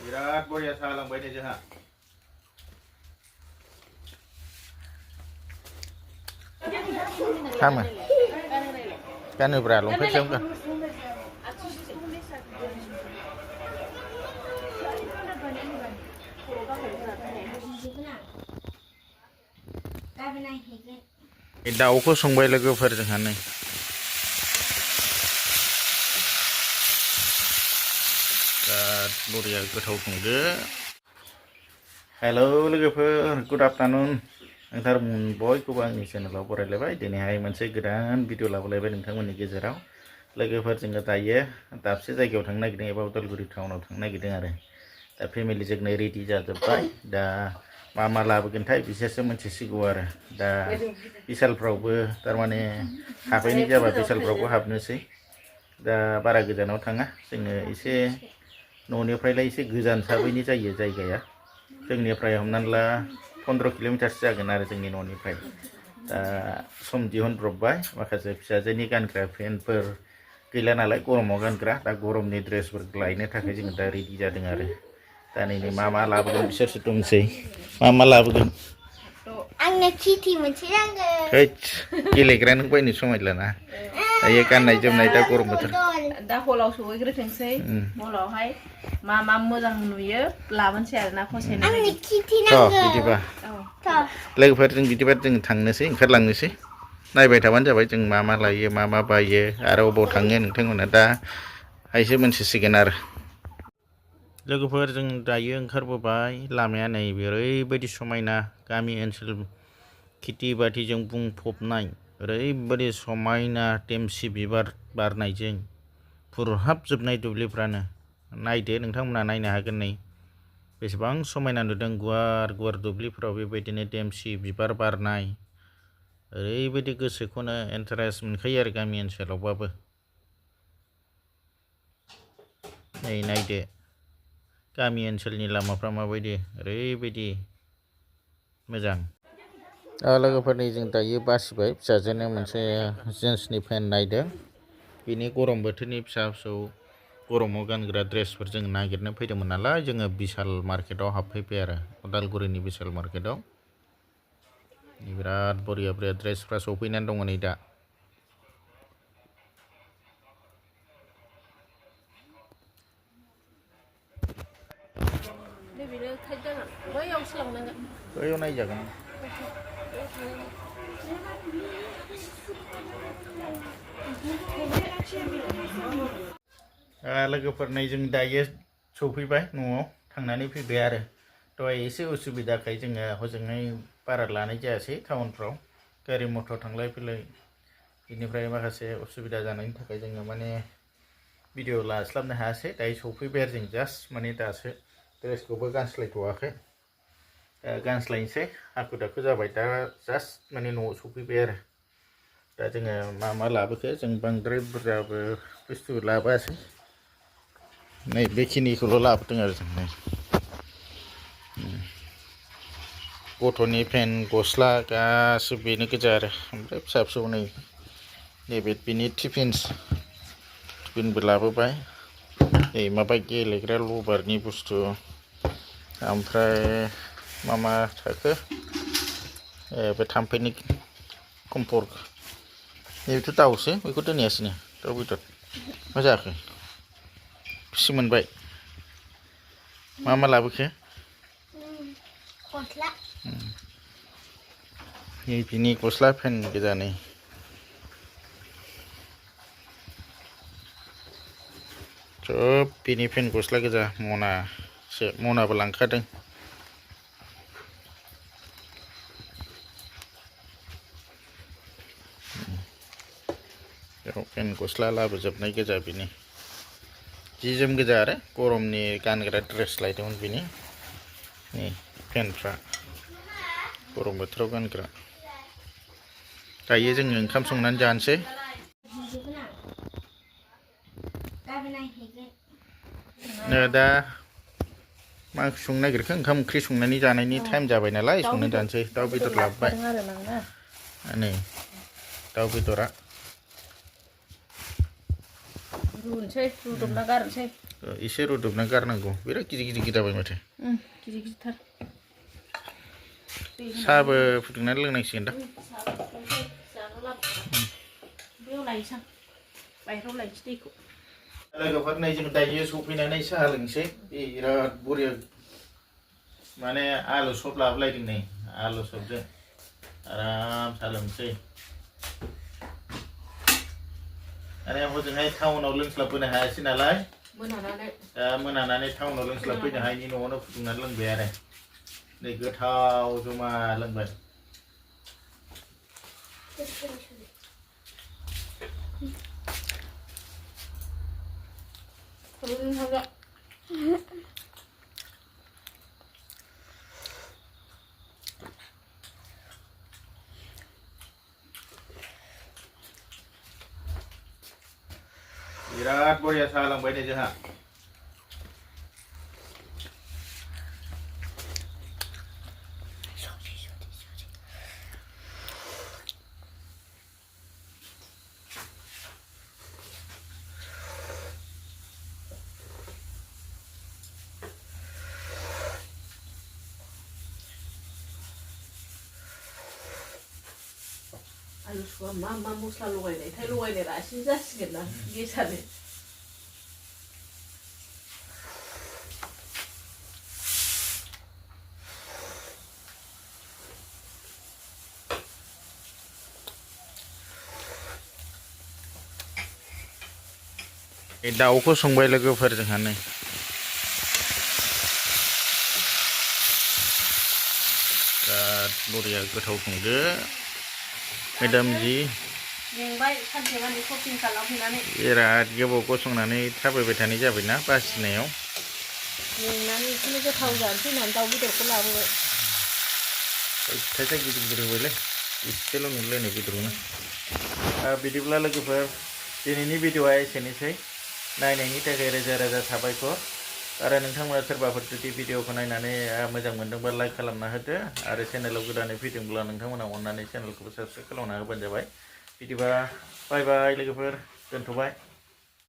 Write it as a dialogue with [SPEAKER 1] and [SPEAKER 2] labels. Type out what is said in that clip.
[SPEAKER 1] बिराद बरिया साहा लांबाय नै जोंहा खामो गानोब्रा लंपेन्टजों गान दाउखौ संबाय लोगोफोर जोंहा नै बिराद बरिया गोथाव संदो हेलौ लोगोफोर गुड आफ्टारनुन नोंथांमोन बयखौबो आंनि चेनेलाव बरायलायबाय दिनैहाय मोनसे गोदान भिडिअ लाबोलायबाय नोंथांमोननि गेजेराव लोगोफोर जोङो दायो दाबसे जायगायाव थांनो नागिरदों एबा उदालगुरि टाउनाव थांनो नागिरदों आरो दा फेमिलिजोंनो रेडि जाजोब्बाय दा मा लाबोगोनथाय बिसोरसो मिथिसिगौ आरो दा बिशालफ्रावबो थारमाने हाबहैनाय जाबा बिशालफ्रावबो हाबनोसै दा बारा गोजानाव थाङा जोङो एसे न'निफ्रायलाय एसे गोजान साबैनि जायो जायगाया जोंनिफ्राय हमनानै ला 15 किल'मिटारसो जागोन आरो जोंनि न'निफ्राय दा सम दिहुनब्रबबाय माखासे फिसाजोनि गानग्रा पेन्टफोर गैला नालाय गरमाव गानग्रा दा गरमनि ड्रेसफोर लायनो थाखाय जोङो दा रेडि जादों आरो दा नै मा लाबोगोन बिसोरसो दंसै मा लाबोगोन
[SPEAKER 2] आंनो किटि मोनसे नांगौ
[SPEAKER 1] हैद गेलेग्रा नों बायनो समायलाना दायो गाननाय जोमनाय दा गरम बोथोर
[SPEAKER 3] दा हलाव सहैग्रोथोंसै हलावहाय मा मोजां नुयो लाबोनोसै आरो ना फसायनाय
[SPEAKER 2] आंनो किटि नांगौ
[SPEAKER 1] बिदिबा लोगोफोर जों बिदिबा जों थांनोसै ओंखारलांनोसै नायबाय थाबानो जाबाय जों मा लायो मा बायो आरो अबाव थाङो नोंथांमोना दा हायसो मोनथिसिगोन आरो लोगोफोर जों दायो ओंखारबोबाय लामाया नै ओरैबायदि समायना गामि ओनसोल खेथि बाथिजों बुंफबनाय ओरैबायदि समायना देमसि बिबार बारनायजों फुरहाबजोबनाय दुब्लिफ्रानो नायदो नोंथांमोना नायनो हागोन नै बेसेबां समायना नुदों गुवार गुवार दुब्लिफोराव बेबायदिनो देमसि बिबार बारनाय ओरैबायदि गोसोखौनो इन्टारेस्ट मोनखायो आरो गामि ओनसोलावबाबो नै नायदो गामि ओनसोलनि लामाफ्रा माबायदि ओरैबायदि मोजां लोगोफोरनि जों दायो बासिबाय फिसाजोनो मोनसे जिन्सनि पेन्ट नायदों बिनि गरम बोथोरनि फिसा फिसौ गरमाव गानग्रा ड्रेसफोर जों नागिरनो फैदोंमोन नालाय जोङो बिशाल मार्केटाव हाबफैबाय आरो उदालगुरिनि बिशाल मार्केटाव बिराद बरिया ड्रेसफ्रा सफैनानै दङ नै दा बैयाव नायजागोन लोगोफोर नै जों दायो सफैबाय न'आव थांनानै फैबाय आरो दहाय एसे उसुबिदाखाय जोङो हजोंहाय बारा लानाय जायासै टाउनफ्राव गारि मटर थांलाय फैलाय बेनिफ्राय माखासे उसुबिदा जानायनि थाखाय जोङो माने भिडिअ लास्लाबनो हायासै दायो सफैबाय आरो जों जास्ट माने दासो ड्रेसखौबो गानस्लायथ'वाखै गानस्लायनोसै हाखु दाखु जाबाय दा जास्ट माने न'आव सफैबाय आरो दा जोङो मा लाबोखो जों बांद्राय बुरजाबो बुस्थु लाबोआसै नै बेखिनिखौल' लाबोदों आरो जों नै गथ'नि पेन्ट गस्ला गासिबो बेनो गोजा आरो ओमफ्राय फिसा फिसौ नै नैबे बिनि टिफिनबो लाबोबाय नै माबा गेलेग्रा लबारनि बुस्थु ओमफ्राय मा थाखो बे थाम्फैनि कम्फर्ट नैबेथ' दाउसो बेखौ दोनैयासैनो दाउ बेदर मा जाखो खुसि मोनबाय मा लाबोखो
[SPEAKER 2] गस्ला
[SPEAKER 1] नै बिनि गस्ला पेन्ट गोजा नै सब बिनि पेन्ट गस्ला गोजा मनाबो लांखादों पेन्ट गस्ला लाबोजोबनाय गोजा बिनि जि जोम गोजा आरो गरमनि गानग्रा ड्रेस लायदोंमोन बिनि नै पेन्टफ्रा गरम बोथोराव गानग्रा दायो जोङो ओंखाम संनानै जानोसै दा मा ओंख्रि संनो नागिरखो ओंखाम ओंख्रि संनानै जानायनि टाइम जाबाय नालाय संनो जानोसै दाउ बेदर लाबोबाय नै दाउ बेदरा
[SPEAKER 3] रुनोसै रुदबना गारनोसै
[SPEAKER 1] एसे रुदबना गारनांगौ बिराद गिदिर जाबाय माथो
[SPEAKER 3] गिदिर गिदिरथार
[SPEAKER 1] साहाबो फुदुंनानै लोंनांसिगोन दा
[SPEAKER 3] बेयाव लायनोसै आं बायह्रायाव लायनोसै दैखौ
[SPEAKER 1] लोगोफोर नै जों दायो सफैनानै साहा लोंसै बिराद बरिया माने आलु सब लाबोलायदों नै आलु सबजों आराम साहा लोंसै माने हजोंहाय टाउनाव लोंस्लाबबोनो हायासै नालाय मोनानानै टाउनाव लोंस्लाबफैनो हायिनि न'आवनो फुदुंनानै लोंबाय आरो नै गोथाव जमा लोंबाय बिराद बरिया साहा लोंबाय नै जोंहा
[SPEAKER 3] आलु सुवा मा मस्ला लगायनायथाय लगायनाय रासिन जासिगोन ना गेसानो
[SPEAKER 1] दाउखौ संबाय लोगोफोर जोंहा नै बिराद बरिया गोथाव संदो मेदाम जी
[SPEAKER 3] मेंबाय सानसे मानि शपिं खालामहैनानै
[SPEAKER 1] बिराद गोबाव गसंनानै थाबायबाय थानाय जाबायना बासिनायाव
[SPEAKER 3] मेंनानै बेखौनो गोथाव जानोसै होननानै दाउ बेदरखौ लाबोबाय
[SPEAKER 1] थाइसे गिदिर होबायलै एसेल' नुलायनाय बेदरखौनो बिदिब्ला लोगोफोर दिनैनि भिडिअआ एसेनोसै नायनायनि थाखाय रोजा रोजा साबायखर आरो नोंथांमोना सोरबाफोर जुदि भिडिअखौ नायनानै मोजां मोनदोंबा लाइक खालामना होदो आरो चेनेलाव गोदानै फैदोंब्ला नोंथांमोना अननानै चेनेलखौबो साबस्क्राइब खालामना होबानो जाबाय बिदिबा बाय बाय लोगोफोर दोनथ'बाय